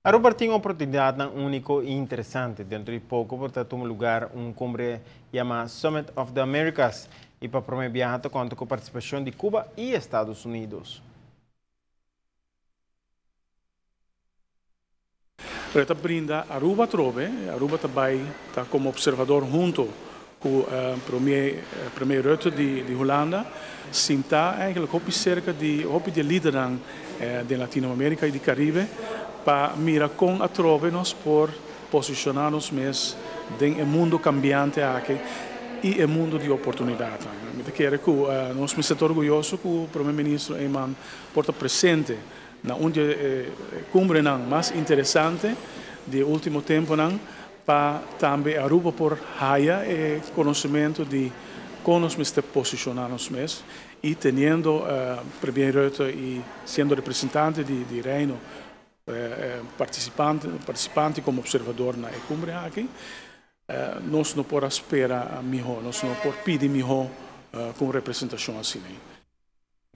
Aruba tin oportunidad unico y interesante. Dentro di poco por tuma lugar un cumbre yama Summit of the Americas y pa prome biaha ta conta cu participacion di Cuba y Estados Unidos. Pero e ta brinda Aruba atrobe, Aruba ta bay ta como observador hunto cu Premier Premier Rutte di di Hulanda, sinta eigenlijk hopi cerca di hopi di e lidernan den Latino America y di Caribe pa mira con atrobe nos por posiciona nos mes den e mundo cambiante aki y e mundo di oportunidadnan. Mi ta kere cu nos mester ta orguyoso cu Prome Ministro Eman por ta presente na un di e cumbrenan mas interesante di e ultimo temponan pa tambe Aruba por haya e conocimento di con nos mester posiciona nos mes y teniendo Premier Rutte y siendo representante di Reino participante participante como observador na e cumbre aki, nos no por a spera miho, nos no por pidi miho cu un representacion asina.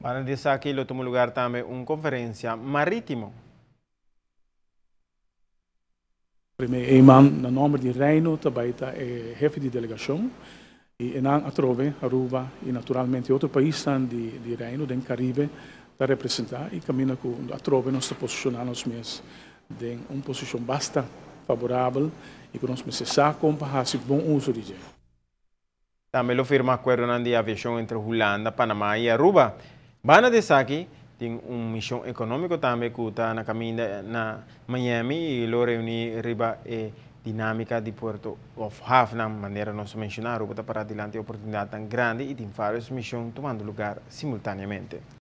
Banda di esaki lo tuma lugar tambe un conferencia maritimo. Premier Eman na nomber di Reino ta bay ta e hefe di delegacion y enan atrobe Aruba y naturalmente otro paisnan di Reino den Caribe ta representa y caminda cu atrobe nos ta posiciona nos mes den un posicion basta favorabel y cu nos mester sa con pa haci bon uso di dje. Tambe lo firma akuerdonan di aviashon entre Hulanda, Panama i Aruba. Banda di esaki, tin un mishon ekonómiko tambe ku ta na kaminda na Miami i lo reuní riba e dinámika di puerto òf hafnan. Manera nos a menshoná, Aruba ta pará dilanti oportunidatnan grandi i tin vários mishon tumando lugar simultáneamente.